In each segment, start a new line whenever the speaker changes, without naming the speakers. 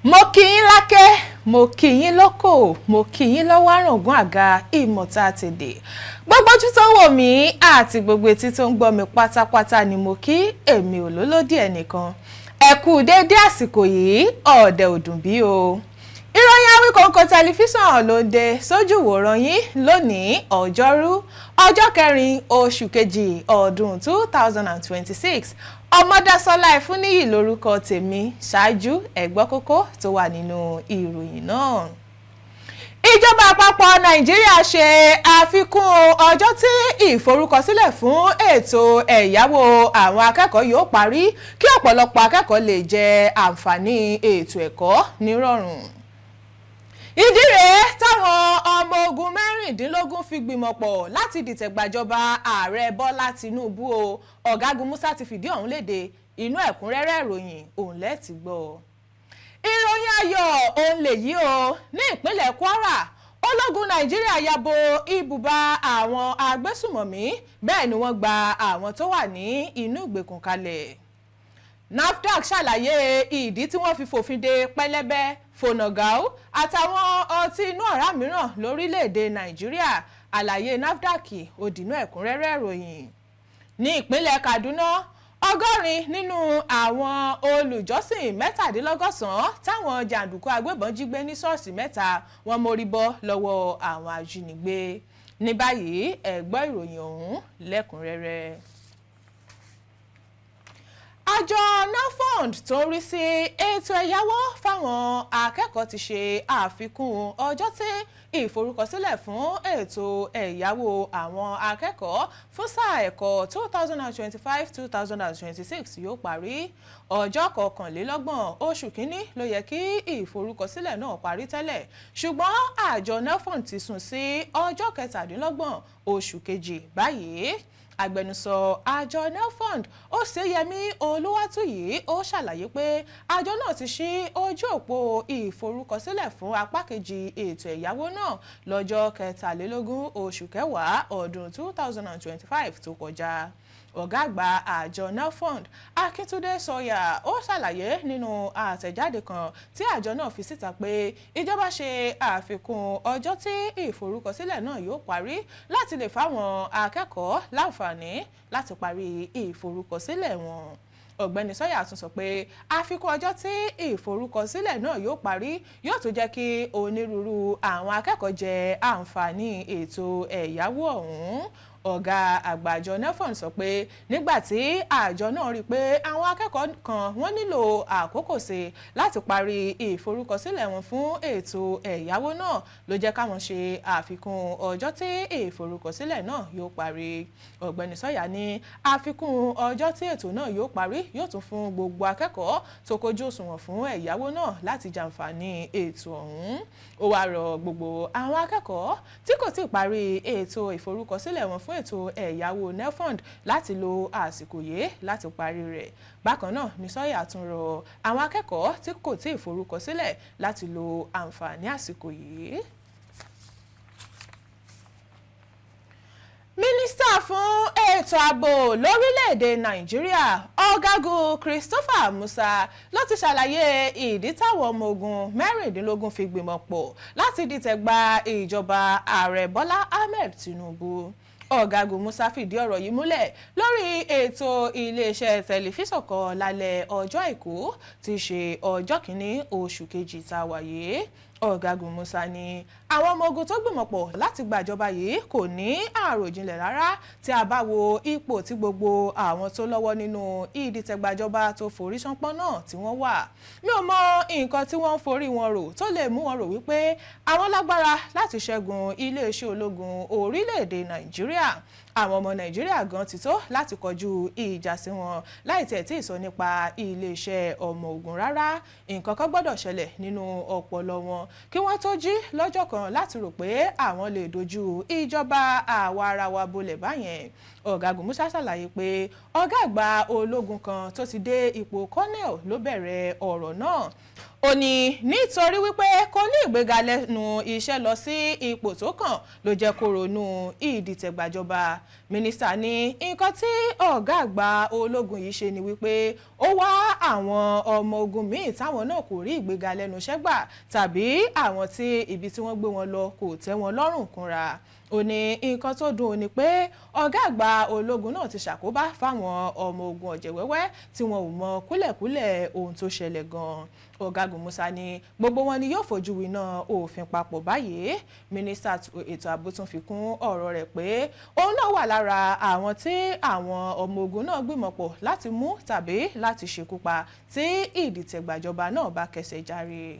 Mo kí yín láké, mo kí yín lóko, mo kí yín lọ́wọ́ àràngún àga ìmọ̀ta tèdè. Gbogbo ojú tó ń wò mí àti gbogbo etí tó ń gbọ́ mi pátápátá ni mo kí. Èmi ò lólódì ẹnìkan. Ẹ kú déédé àsìkò yìí, ọ̀dẹ̀ òdùn bí o. Ìròyìn Awíkonko Tẹlifíṣàn ló ń dé sójú wòran yín lónìí, Ọjọ́rú, ọjọ́ 4, oṣù 2, ọdún 2026. Ọmọdásọ́lá Ẹ̀fúnníyì lórúkọ tèmi. Ṣáájú, ẹ gbọ́ kókó tó wà nínú ìròyìn náà. Ìjọba àpapọ̀ Nàìjíríà ṣe àfikún ọjọ́ tí ìforúkọsílẹ̀ fún ètò ẹ̀yáwó àwọn akẹ́kọ̀ọ́ yóò parí, kí ọ̀pọ̀lọpọ̀ akẹ́kọ̀ọ́ lè jẹ àǹfààní ètò ẹ̀kọ́ nírọ̀rùn. Ìdí rèé táwọn ọmọ ogun 16 fi gbìmọ̀ pọ̀ láti dìtẹ̀ gbàjọba Ààrẹ Bọ́lá Tinubu o. Ọ̀gágun Musa ti fìdí ọ̀hún léde. Inú ẹ̀kúnrẹ́rẹ́ ìròyìn òun lẹ́ẹ̀tì gbọ́. Ìròyìn ayọ̀ òun lèyí o. Ní ìpínlẹ̀ Kwara, ológun Nàìjíríà ya bo ibùba àwọn agbésùmọ̀mí, bẹ́ẹ̀ ni wọ́n gba àwọn tó wà ní inú ìgbèkùn kalẹ̀. NAFDAC ṣàlàyé ìdí tí wọ́n fi fòfin de pẹlẹbẹ, fònàgàù àtàwọn ọtí inú ọ̀rá mìíràn lórílẹ̀‐èdè Nàìjíríà. Àlàyé NAFDAC òdìnú ẹ̀kúnrẹ́rẹ́ ìròyìn. Ní ìpínlẹ̀ Kaduna, 80 nínú àwọn olùjọ́sìn 97 táwọn jàǹdùkú agbébọn jí gbé ní ṣọ́ọ̀ṣì mẹ́ta, wọ́n mórí bọ́ lọ́wọ́ àwọn ajínigbé. Ní báyìí, ẹ gbọ́ ìròyìn ọ̀hún lẹ́kùnrẹ́rẹ́. Àjọ NELFUND tó ń rí sí ètò ẹ̀yáwó fáwọn akẹ́kọ̀ọ́ ti ṣe àfikún ọjọ́ tí ìforúkọsílẹ̀ fún ètò ẹ̀yáwó àwọn akẹ́kọ̀ọ́ fún sáà ẹ̀kọ́ 2025-2026 yóò parí. Ọjọ́ 21 oṣù 1 ló yẹ kí ìforúkọsílẹ̀ náà parí tẹ́lẹ̀, ṣùgbọ́n àjọ NELFUND ti sún sí ọjọ́ 27 oṣù 2 báyìí. Agbẹnusọ àjọ NELFUND, Òṣèyẹmí Olúwàtúyì, ó ṣàlàyé pé àjọ náà ti ṣí ojú òpó ìforúkọsílẹ̀ fún apá kejì ètò ẹ̀yáwó náà lọ́jọ́ 23 oṣù 10 ọdún 2025 tó kọjá. Ọ̀gá àgbà àjọ NELFUND, Akíntúndé Sawyer, ó ṣàlàyé nínú àtẹ̀jáde kan tí àjọ náà fi síta pé ìjọba ṣe àfikún ọjọ́ tí ìforúkọsílẹ̀ náà yóò parí láti lè fáwọn akẹ́kọ̀ọ́ láǹfààní láti parí ìforúkọsílẹ̀ wọn. Ọ̀gbẹ́ni Sawyer tún sọ pé àfikún ọjọ́ tí ìforúkọsílẹ̀ náà yóò parí yóò tún jẹ́ kí onírúurú àwọn akẹ́kọ̀ọ́ jẹ àǹfààní ètò ẹ̀yáwó ọ̀hún. Ọ̀gá àgbà àjọ NELFUND sọ pé nígbà tí àjọ náà rí i pé àwọn akẹ́kọ̀ọ́ kan wọ́n nílò àkókò sí láti parí ìforúkọsílẹ̀ wọn fún ètò ẹ̀yáwó náà ló jẹ́ káwọn ṣe àfikún ọjọ́ tí ìforúkọsílẹ̀ náà yóò parí. Ọ̀gbẹ́ni Sawyer ní àfikún ọjọ́ tí ètò náà yóò parí yóò tún fún gbogbo akẹ́kọ̀ọ́ tó kojú òṣùwọ̀n fún ẹ̀yáwó náà láti jàǹfààní ètò ọ̀hún. Ó wáá rọ gbogbo àwọn akẹ́kọ̀ọ́ tí kò tíì parí ètò ìforúkọsílẹ̀ wọn fún ètò ẹ̀yáwó NELFUND láti lo àsìkò yìí láti parí rẹ̀. Bákan náà ní Sawyer tún rọ àwọn akẹ́kọ̀ọ́ tí kò tíì forúkọsílẹ̀ láti lo àǹfààní àsìkò yìí. Mínísítà fún ètò ààbò lórílẹ̀‐èdè Nàìjíríà, Ọ̀gágun Christopher Musa, ló ti ṣàlàyé ìdí táwọn ọmọ ogun 16 fi gbìmọ̀ pọ̀ láti dìtẹ̀ gba ìjọba Ààrẹ Bọ́lá Ahmed Tinubu. Ọ̀gágun Musa fìdí ọ̀rọ̀ yìí múlẹ̀ lórí ètò iléeṣẹ́ tẹlifíṣàn kan lálẹ́ ọjọ́ Àìkú tí í ṣe ọjọ́ 1 oṣù 2 tá a wà yìí. Ọ̀gágun Musa ní àwọn ọmọ ogun tó gbìmọ̀ pọ̀ láti gbàjọba yìí kò ní àròjinlẹ̀ rárá tí a bá wo ipò tí gbogbo àwọn tó lọ́wọ́ nínú ìdìtẹ̀gbàjọba tó forí ṣánpọ́n náà tí wọ́n wà. Mi ò mọ nǹkan tí wọ́n ń forí wọn rò tó lè mú wọn rò wípé àwọn lágbára láti ṣẹ́gun iléeṣẹ́ ológun orílẹ̀-èdè Nàìjíríà. Àwọn ọmọ Nàìjíríà gan ti tó láti kọjú ìjà sí wọn láì tẹ̀ tí ì sọ nípa iléeṣẹ́ ọmọ ogun rárá. Nǹkan kan gbọ́dọ̀ ṣẹlẹ̀ nínú ọpọlọ wọn kí wọ́n tó jí lọ́jọ́ kan láti rò pé àwọn lè dojú ìjọba àwa ara wa bolẹ̀ báyẹn. Ọ̀gágun Musa ṣàlàyé pé ọ̀gá àgbà ológun kan tó ti dé ipò colonel ló bẹ̀rẹ̀ ọ̀rọ̀ náà. Ó ní nítorí wípé kò ní ìgbéga lẹ́nu iṣẹ́ lọ sí ipò tó kàn ló jẹ́ kó ronú ìdìtẹ̀gbàjọba. Mínísítà ní nǹkan tí ọ̀gá àgbà ológun yìí ṣe ni wípé ó wá àwọn ọmọ ogun míì táwọn náà kò rí ìgbéga lẹ́nu iṣẹ́ gbà tàbí àwọn tí ibi tí wọ́n gbé wọn lọ kò tẹ́ wọn lọ́rùn kúnra. Ó ní nǹkan tó dùn ó ní pé ọ̀gá àgbà ológun náà ti ṣàkóbá fáwọn ọmọ ogun ọ̀jẹ̀wẹ́wẹ́ tí wọn ò mọ kúlẹ̀kúlẹ̀ ohun tó ṣẹlẹ̀ gan-an. Ọ̀gágun Musa ní gbogbo wọn ni yóò fojú winá òfin papọ̀ báyìí. Mínísítà ètò ààbò tún fi kún ọ̀rọ̀ rẹ̀ pé òun náà wà lára àwọn tí àwọn ọmọ ogun náà gbìmọ̀pọ̀ láti mú tàbí láti ṣekú pa tí ìdìtẹ̀gbàjọba náà bá kẹsẹ̀ járe.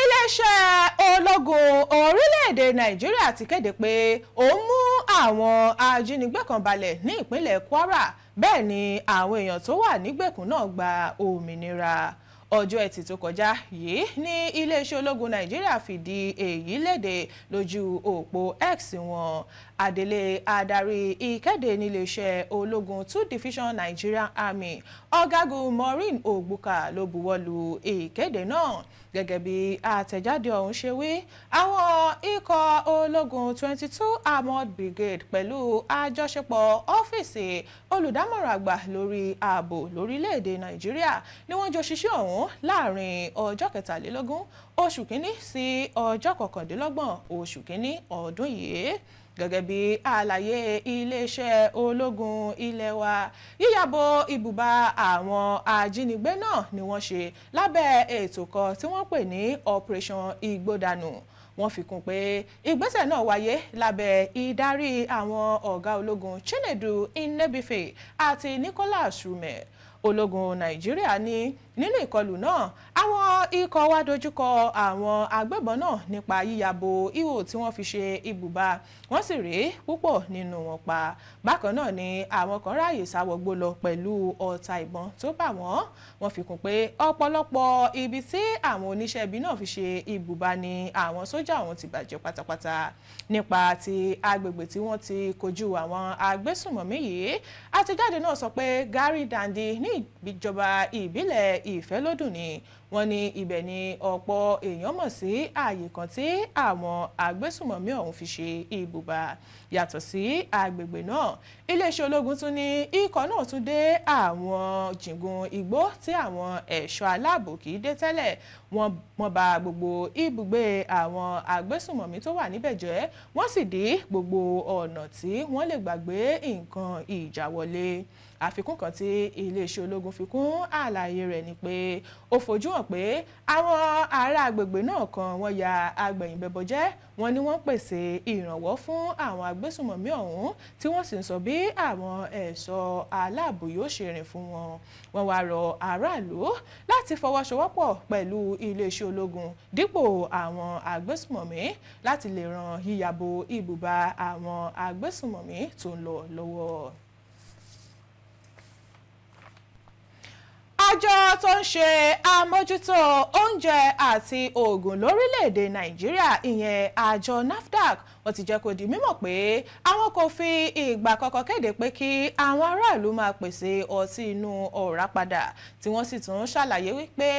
Iléeṣẹ́ ológun orílẹ̀-èdè Nàìjíríà ti kéde pé òun mú àwọn ajínigbé kan balẹ̀ ní ìpínlẹ̀ Kwara. Bẹ́ẹ̀ ni àwọn èèyàn tó wà nígbèkùn náà gba òmìnira. Ọjọ́ Ẹtì tó kọjá yìí ní iléeṣẹ́ ológun Nàìjíríà fìdí èyí léde lójú òpó X wọn. Adelé adarí ìkéde níléeṣẹ́ ológun 2 Division Nigerian Army, Ọ̀gágun Maureen Ogbuka, ló buwọ́lu ìkéde náà. Gẹ́gẹ́ bí àtẹ̀jáde ọ̀hún ṣe wí, àwọn ikọ̀ ológun 22 Armored Brigade pẹ̀lú àjọṣepọ̀ ọ́fíìsì olùdámọ̀ràn àgbà lórí ààbò lórílẹ̀‐èdè Nàìjíríà ni wọ́n jọ ṣiṣẹ́ ọ̀hún láàrin ọjọ́ 23 oṣù kínní sí ọjọ́ 29 oṣù kínní ọdún yìí. Gẹ́gẹ́ bí àlàyé iléeṣẹ́ ológun ilé wa, yíyàbò ibùba àwọn ajínigbé náà ni wọ́n ṣe lábẹ́ ètò kan tí wọ́n pè ní Operation Igbódànù. Wọ́n fi kún pé ìgbésẹ̀ náà wáyé lábẹ́ ìdarí àwọn ọ̀gá ológun Chinedu Nnebife àti Nicholas Rume. Ológun Nàìjíríà ní nínú ìkọlù náà, àwọn ikọ̀ wa dojúkọ àwọn agbébọn náà nípa yíyàbò ihò tí wọ́n fi ṣe ibùba, wọ́n sì rí púpọ̀ nínú wọn pa. Bákan náà ni àwọn kan ráàyè sáwọgbó lọ pẹ̀lú ọta ìbọn tó bà wọ́n. Wọ́n fi kún pé ọ̀pọ̀lọpọ̀ ibi tí àwọn oníṣẹ́ ibi náà fi ṣe ibùba ni àwọn sójà ọ̀hún ti bàjẹ́ pátápátá. Nípa ti agbègbè tí wọ́n ti kojú àwọn agbésùnmọ̀mí yìí, àtẹ̀jáde náà sọ pé Gari Dandi ní ìjọba ìbílẹ̀ Ìfẹ́lódùn ni. Wọ́n ní ibẹ̀ ni ọ̀pọ̀ èèyàn mọ̀ sí ààyè kan tí àwọn agbésùnmọ̀mí ọ̀hún fi ṣe ibùba. Yàtọ̀ sí agbègbè náà, iléeṣẹ́ ológun tún ní ikọ̀ náà tún dé àwọn jìngùn igbó tí àwọn ẹ̀ṣọ́ aláàbò kì í dé tẹ́lẹ̀. Wọ́n bà gbogbo ibùgbé àwọn agbésùnmọ̀mí tó wà níbẹ̀ jẹ́, wọ́n sì dí gbogbo ọ̀nà tí wọ́n lè gbàgbé nǹkan ìjà wọlé. Àfikún kan tí iléeṣẹ́ ológun fi kún àlàyé rẹ̀ ni pé ó fojú hàn pé àwọn ará agbègbè náà kan wọ́n ya agbẹ̀yìnbẹ̀bọ̀jẹ́. Wọ́n ní wọ́n pèsè ìrànwọ́ fún àwọn agbésùnmọ̀mí ọ̀hún, tí wọ́n sì ń sọ bí àwọn ẹ̀ṣọ́ aláàbò yóò ṣe rìn fún wọn. Wọ́n wá rọ aráàlú láti fọwọ́sowọ́pọ̀ pẹ̀lú iléeṣẹ́ ológun dípò àwọn agbésùnmọ̀mí láti lè ran yíyàbò ibùba àwọn agbésùnmọ̀mí tó ń lọ lọ́wọ́. Àjọ tó ń ṣe àmójútó oúnjẹ àti oògùn lórílẹ̀‐èdè Nàìjíríà, ìyẹn àjọ NAFDAC, wọ́n ti jẹ́ kó di mímọ̀ pé àwọn kò fi ìgbà kankan kéde pé kí àwọn aráàlú máa pèsè ọtí inú ọ̀rá padà, tí wọ́n sì tún ṣàlàyé wípé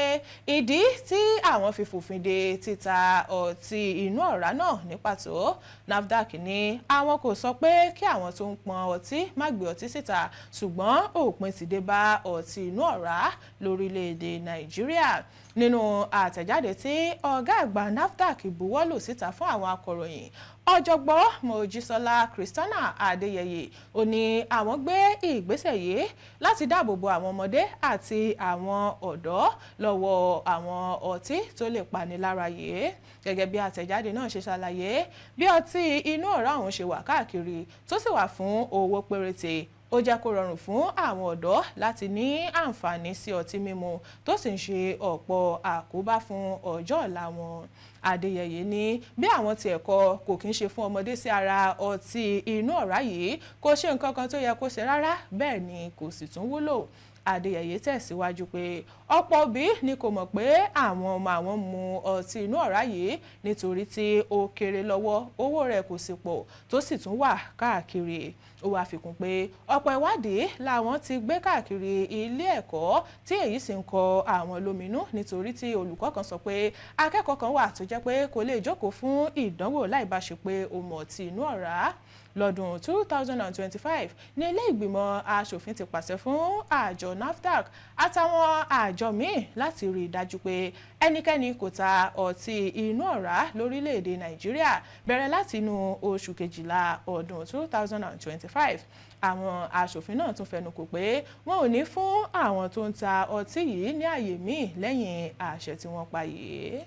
ìdí tí àwọn fi fòfin de títa ọtí inú ọ̀rá náà ní pàtó. NAFDAC ní àwọn kò sọ pé kí àwọn tó ń pọn ọtí má gbé ọtí síta, ṣùgbọ́n òpin ti dé bá ọtí inú ọ̀rá lórílẹ̀‐èdè Nàìjíríà. Nínú àtẹ̀jáde tí ọ̀gá àgbà NAFDAC buwọ́lù síta fún àwọn akọ̀ròyìn, ọ̀jọ̀gbọ́n Mojísọ́lá Christiana Adéyẹyẹ, ó ní àwọn gbé ìgbésẹ̀ yìí láti dáàbò bo àwọn ọmọdé àti àwọn ọ̀dọ́ lọ́wọ́ àwọn ọtí tó lè pani lára yìí. Gẹ́gẹ́ bí àtẹ̀jáde náà ṣe ṣàlàyé, bí ọtí inú ọ̀rá ọ̀hún ṣe wà káàkiri tó sì wà fún owó péréte, ó jẹ́ kó rọrùn fún àwọn ọ̀dọ́ láti ní àǹfààní sí ọtí mímu, tó sì ń ṣe ọ̀pọ̀ àkóbá fún ọjọ́ ọ̀la wọn. Adéyẹyẹ ní bí àwọn ti ẹ̀kọ́ kò kí ń ṣe fún ọmọdé sí ara ọtí inú ọ̀rá yìí kò ṣe nǹkan kan tó yẹ kó ṣe rárá, bẹ́ẹ̀ ni kò sì tún wúlò. Adéyẹyẹ tẹ̀síwájú pé ọ̀pọ̀ òbí ni kò mọ̀ pé àwọn ọmọ àwọn mu ọtí inú ọ̀rá yìí nítorí tí ó kéré lọ́wọ́, owó rẹ̀ kò sì pọ̀ tó sì tún wà káàkiri. Ó wàá fi kún pé ọ̀pọ̀ ìwádìí làwọn ti gbé káàkiri ilé ẹ̀kọ́ tí èyí sì ń kọ àwọn lóminú, nítorí tí olùkọ́ kan sọ pé akẹ́kọ̀ọ́ kan wà tó jẹ́ pé kò lè jókòó fún ìdánwò láì bá ṣe pé ó mu ọtí inú ọ̀rá. Lọ́dún 2025 ní ilé ìgbìmọ̀ aṣòfin ti pàṣẹ fún àjọ NAFDAC àtàwọn àjọ míì láti rí i dájú pé ẹnikẹ́ni kò ta ọtí inú ọ̀rá lórílẹ̀‐èdè Nàìjíríà bẹ̀rẹ̀ láti inú oṣù kejìlá ọdún 2025. Àwọn aṣòfin náà tún fẹnu kò pé wọn ò ní fún àwọn tó ń ta ọtí yìí ní àyè míì lẹ́yìn àṣẹ tí wọ́n pa yìí.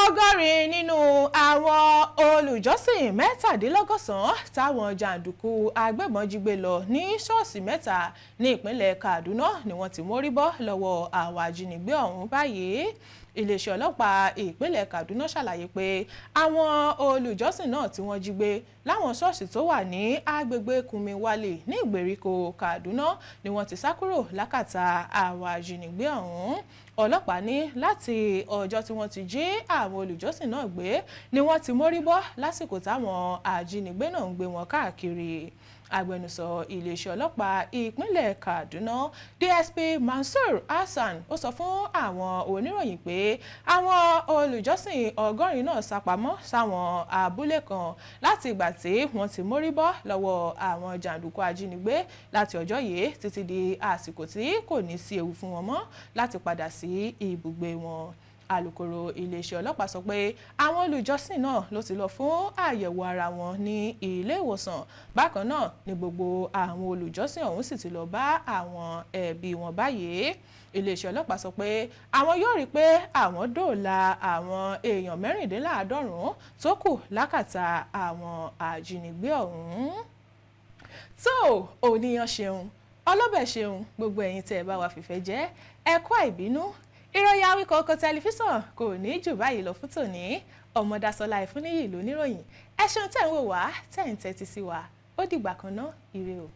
80 nínú àwọn olùjọ́sìn 97 táwọn jàǹdùkú agbébọn jí gbé lọ ní ṣọ́ọ̀ṣì mẹ́ta ní ìpínlẹ̀ Kaduna ni wọ́n ti mórí bọ́ lọ́wọ́ àwọn ajínigbé ọ̀hún báyìí. Iléeṣẹ́ ọlọ́pàá ìpínlẹ̀ Kaduna ṣàlàyé pé àwọn olùjọ́sìn náà tí wọ́n jí gbé láwọn ṣọ́ọ̀ṣì tó wà ní agbègbè Kumiwale ní ìgbèríko Kaduna ni wọ́n ti sá kúrò lákàtà àwọn ajínigbé ọ̀hún. Ọlọ́pàá ní láti ọjọ́ tí wọ́n ti jí àwọn olùjọ́sìn náà gbé ni wọ́n ti mórí bọ́ lásìkò táwọn ajínigbé náà ń gbé wọn káàkiri. Agbẹnusọ iléeṣẹ́ ọlọ́pàá ìpínlẹ̀ Kaduna, DSP Mansur Hassan, ó sọ fún àwọn oníròyìn pé àwọn olùjọ́sìn 80 náà sápamọ́ sáwọn abúlé kan láti ìgbà tí wọ́n ti mórí bọ́ lọ́wọ́ àwọn jàǹdùkú ajínigbé láti ọjọ́ yìí títí di àsìkò tí kò ní sí ewu fún wọn mọ́ láti padà sí ibùgbé wọn. Alukoro iléeṣẹ́ ọlọ́pàá sọ pé àwọn olùjọ́sìn náà ló ti lọ fún àyẹ̀wò ara wọn ní ilé ìwòsàn. Bákan náà ni gbogbo àwọn olùjọ́sìn ọ̀hún sì ti lọ bá àwọn ẹbí wọn báyìí. Iléeṣẹ́ ọlọ́pàá sọ pé àwọn yóò rí pé àwọn dóòlà àwọn èèyàn 96 tó kù lákàtà àwọn ajínigbé ọ̀hún. Tó òníyàn ṣeun, ọlọ́bẹ̀ ṣeun, gbogbo ẹ̀yin tẹ́ ẹ bá wa fìfẹ́ jẹ́, ẹ kú àìbínú. Ìròyìn Awíkonko tẹlifíṣàn kò ní jù báyìí lọ fún tòní. Ọmọdásọlá Ìfúnníyì lóníròyìn. Ẹ ṣeun tẹ́ ń wò wá, tẹ́ ń tẹ́tí sí wa. Ó dìgbà kan náà, ire o.